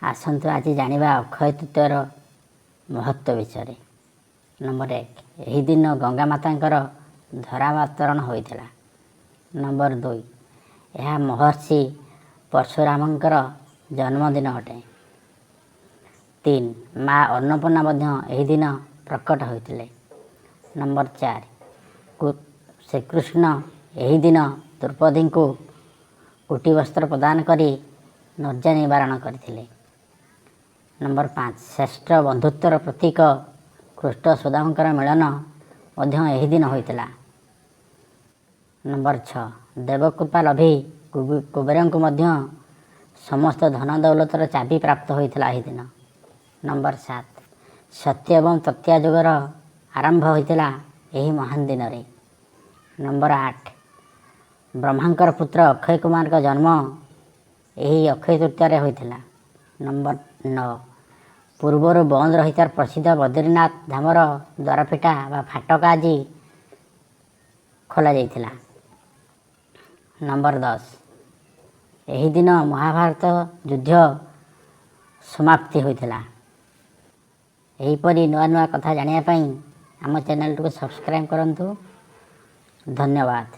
ଆସନ୍ତୁ ଆଜି ଜାଣିବା ଅକ୍ଷୟ ତୃତୀୟାର ମହତ୍ତ୍ୱ ବିଷୟରେ। ନମ୍ବର 1, ଏହି ଦିନ ଗଙ୍ଗା ମାତାଙ୍କର ଧରାବତରଣ ହୋଇଥିଲା। ନମ୍ବର 2, ଏହା ମହର୍ଷି ପରଶୁରାମଙ୍କର ଜନ୍ମଦିନ ଅଟେ। 3, ମା ଅନ୍ନପୂର୍ଣ୍ଣା ମଧ୍ୟ ଏହି ଦିନ ପ୍ରକଟ ହୋଇଥିଲେ। ନମ୍ବର 4, ଶ୍ରୀକୃଷ୍ଣ ଏହି ଦିନ ଦ୍ରୌପଦୀଙ୍କୁ କୋଟି ବସ୍ତ୍ର ପ୍ରଦାନ କରି ଲଜ୍ଜା ନିବାରଣ କରିଥିଲେ। ନମ୍ବର 5, ଶ୍ରେଷ୍ଠ ବନ୍ଧୁତ୍ୱର ପ୍ରତୀକ କୃଷ୍ଣ ସୁଦାମାଙ୍କର ମିଳନ ମଧ୍ୟ ଏହି ଦିନ ହୋଇଥିଲା। ନମ୍ବର 6, ଦେବକୃପା ଲଭି କୁବେରଙ୍କୁ ମଧ୍ୟ ସମସ୍ତ ଧନ ଦୌଲତର ଚାବି ପ୍ରାପ୍ତ ହୋଇଥିଲା ଏହି ଦିନ। ନମ୍ବର 7, ସତ୍ୟ ଏବଂ ତ୍ରେତୟା ଯୁଗର ଆରମ୍ଭ ହୋଇଥିଲା ଏହି ମହାନ ଦିନରେ। ନମ୍ବର 8, ବ୍ରହ୍ମାଙ୍କର ପୁତ୍ର ଅକ୍ଷୟ କୁମାରଙ୍କ ଜନ୍ମ ଏହି ଅକ୍ଷୟ ତୃତୀୟାରେ ହୋଇଥିଲା। ନମ୍ବର 9, ପୂର୍ବରୁ ବନ୍ଦ ରହିଥିବା ପ୍ରସିଦ୍ଧ ବଦ୍ରିନାଥ ଧାମର ଦ୍ୱାରଫିଟା ବା ଫାଟକ ଆଜି ଖୋଲାଯାଇଥିଲା। ନମ୍ବର 10, ଏହି ଦିନ ମହାଭାରତ ଯୁଦ୍ଧ ସମାପ୍ତି ହୋଇଥିଲା। ଏହିପରି ନୂଆ ନୂଆ କଥା ଜାଣିବା ପାଇଁ ଆମ ଚ୍ୟାନେଲଟିକୁ ସବସ୍କ୍ରାଇବ୍ କରନ୍ତୁ। ଧନ୍ୟବାଦ।